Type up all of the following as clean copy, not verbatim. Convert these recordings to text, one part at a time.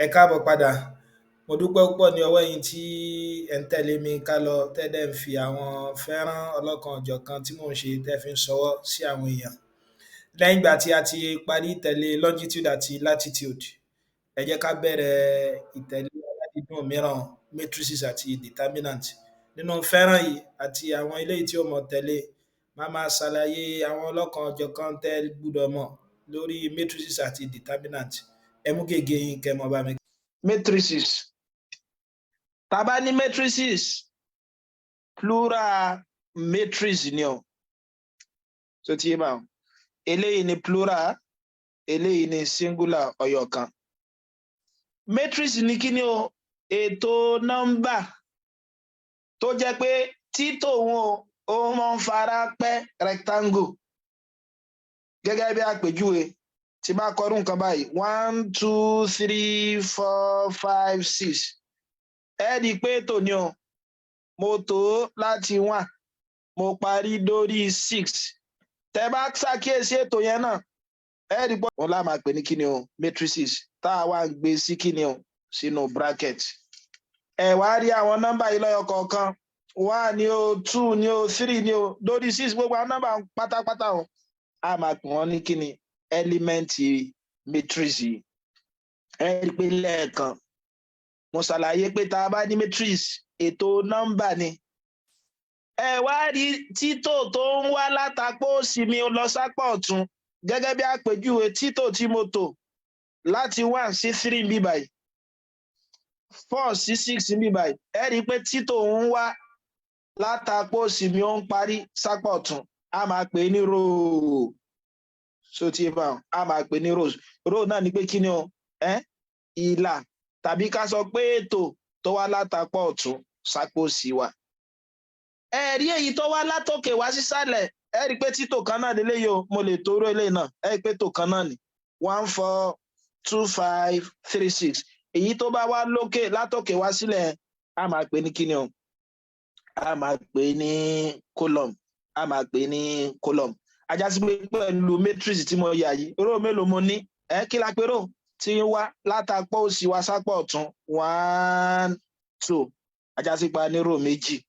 Ẹ káàbọ̀ padà. Mo dúpẹ́ púpọ̀ ní ọwọ́ ẹ̀yin tí ẹ̀ ń tẹ̀lé mi ká lọ, tẹ́ dẹ̀ ń fi àwọn fọ́nrán ọlọ́kan-ò-jọ̀kan tí mò ń ṣe, tẹ́ fi ń ṣọwọ́ sí àwọn èèyàn. Lẹ́yìn ìgbà tí a ti parí ìtẹ̀lé longitude àti latitude, ẹ jẹ́ ká bẹ̀rẹ̀ ìtẹ̀lé aládìídùn mìíràn, matrices àti determinant. Nínú fọ́nrán yìí àti àwọn eléyìí tí ó máa tẹ̀lé, màá máa ṣàlàyé àwọn ọlọ́kan-ò-jọ̀kan tẹ́ ẹ gbúdọ̀ mọ̀ lórí matrices àti determinant. Ẹ mú gègé yín kẹ́ ẹ máa bá mi. Matrices. Tá a bá ní matrices, plural matrix ni o. Tó ti yé báwọn, eléyìí ni plural, eléyìí ni singular, ọyọ kan. Matrix ní kí ni o? Ètò nọ́mbà tó jẹ́ pé títò wọn, ó máa ń fara pẹ́ rectangle. Gẹ́gẹ́ bí àpèjúwe, tí bá kọrú nǹkan báyìí, one, two, three, four, five, six, ẹ rí i pé ètò ni o. Mo tò ó láti one, mo parí dórí six. Tẹ bá ṣàkíyèsí ètò yẹn náà, ẹ rí i pé wọn lá máa pè ní kíni o? Matrices, tá a wá ń gbé sí kíni o? Sínú bracket. Ẹ wá rí àwọn nọ́mbà yìí lọ́yọ̀ kọ̀ọ̀kan, one ni o, two ni o, three ni o, dórí six, gbogbo àwọn nọ́mbà pátápátá o, a máa pè wọ́n ní kíni? Element matrix yìí. Ẹ rí i pé lẹ́ẹ̀kan mo ṣàlàyé pé tá a bá ní matrix, ètò nọ́mbà ni. Ẹ wá rí títò tó ń wá látapá òsì mi lọ sápá ọ̀tún. Gẹ́gẹ́ bí àpèjúwe, títò tí mo tò láti one sí three bí báyìí, four sí six bí báyìí, ẹ rí i pé títò ń wá látapá òsì mi, ó ń parí sápá ọ̀tún, a máa pè é ní row. So tí bá a máa pè ní rows. Row náà ni pé kí ni o? Ìlà, tàbí ká sọ pé ètò tó wá látapá ọ̀tún sápò òsì wa. Ẹ rí èyí tó wá látòkè wá sísàlẹ̀, ẹ rí pé títò kan náà lélẹ́yìí o. Mo lè toró eléyìí náà, ẹ rí pé tò kan náà ni, one, four, two, five, three, six. Èyí tó bá wá lókè, látòkè wá sílẹ̀, a máa pè ní kíni o? A máa pè ní column. A máa pè ní column. Á já sí pé pẹ̀lú matrix tí mo yà yìí, row mélòó mo ní? Ẹ kí la pé row tí ń wá látapá òsì wá sápá ọ̀tún? One, two. Á já sí pé a ní row méjì.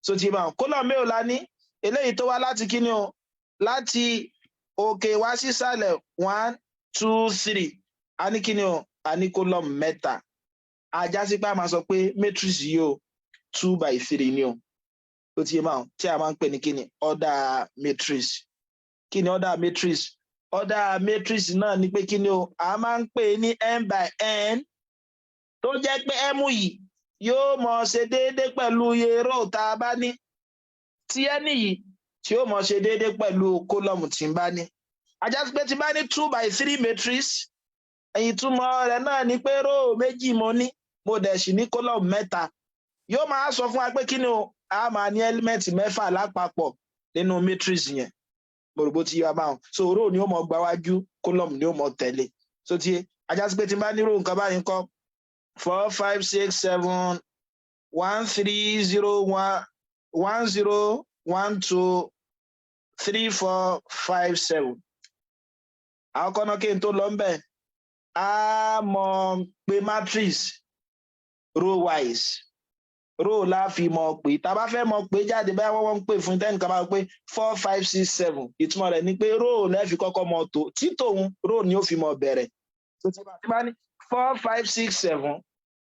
So ti bá column mélòó la ní? Eléyìí tó wá láti kíni o? Láti òkè wá sísàlẹ̀, one, two, three, a ní kíni o? A ní column mẹ́ta. Á já sí pé a máa sọ pé matrix yìí o, 2 by 3 ni o. Ó ti yé máa tí a máa ń pè ní kíni? Order matrix. Kí ni order matrix? Order matrix náà ni pé kíni o? A máa ń pè ní m by n, tó jẹ́ pé m yìí yóò mọ ṣe déédéé pẹ̀lú iye row tá a bá ní, tí n yìí tí yóò mọ ṣe déédéé pẹ̀lú column tí n bá ní. Á já sí pé tí n bá ní 2 by 3 matrix, ìtumọ̀ rẹ̀ náà ni pé row méjì mo ní, mo dẹ̀ sì ní column mẹ́ta. Yóò máa sọ fún wa pé kí ni o? A máa ní element mẹ́fà lápapọ̀ nínú matrix yẹn. Mo rò bó ti yé wa báwọn. So row ni ó mọ gbáwájú, column ni ó mọ tẹ̀lé. So ti á já sí pé tí n bá ní row nǹkan báyìí ńkọ́? Four, five, six, seven, one, three, zero, one, one, zero, one, two, three, four, five, seven. Àwọn kan náà, kí n tó lọ ń bẹ̀, á mọ pé matrix row wise, row la fi mọ̀ pé tá a bá fẹ́ mọ̀ pé jáde báyà, wọ́n ń pè fún tẹ́nìkan bá pé four, five, six, seven, ìtumọ̀ rẹ̀ ni pé row lẹ́ẹ̀fi kọ́kọ́ mọ̀ tó títòun, row ni ó fi mọ̀ bẹ̀rẹ̀. Tó ti bá ní four, five, six, seven,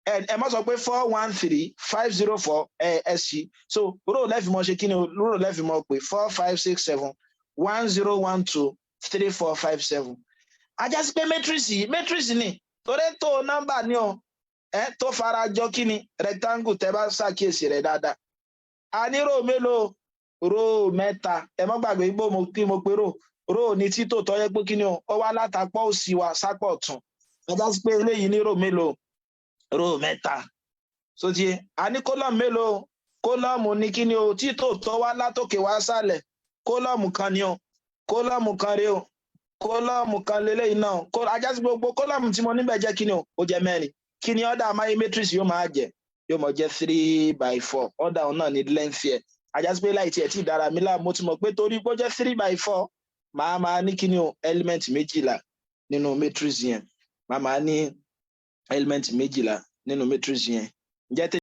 ẹ má sọ pé four, one, three, five, zero, four. Ẹ sí so row lẹ́ẹ̀fi mọ̀ ṣe kí ni? Row lẹ́ẹ̀fi mọ̀ pé four, five, six, seven, one, zero, one, two, three, four, five, seven. Á já sí pé matrix yìí, matrix ni torí tó nọ́mbà ni o, ẹ tó fara jọ kí ni? Rectangle. Tẹ bá ṣàkíyèsí rẹ̀ dáadáa, a ní row mélòó? Row mẹ́ta. Ẹ má gbàgbé bó mo kí mo pé row, row ní títò tó yẹ pé kí ni o? Ó wá látàpọ̀ òsì wa sápọ̀ ọ̀tún. Á já sí pé eléyìí ní row mélòó? Row mẹ́ta. So ti a ní column mélòó? Column ní kí ni o? Títò tó wá látòkè wá sálẹ̀, column kan ni o. Column kan rèé o, column kan lélẹ́yìí náà. Á já sí gbogbo column tí mo níbẹ̀ jẹ́ kí ni o? Ó jẹ́ mẹ́rin. Kí ni order máyé matrix yóò máa jẹ́? Yóò máa jẹ́ 3 by 4. Order òun náà ní length ẹ̀. Á já sí pé láì tiẹ̀ tí ì dára mi láàmú, mo ti mọ̀ pé torí pé ó jẹ́ 3 by 4, màá máa ní kí ni o? Element 12 nínú matrix yẹn. Màá máa ní Element 12 nínú matrix yẹn. Ǹjẹ́ tẹ́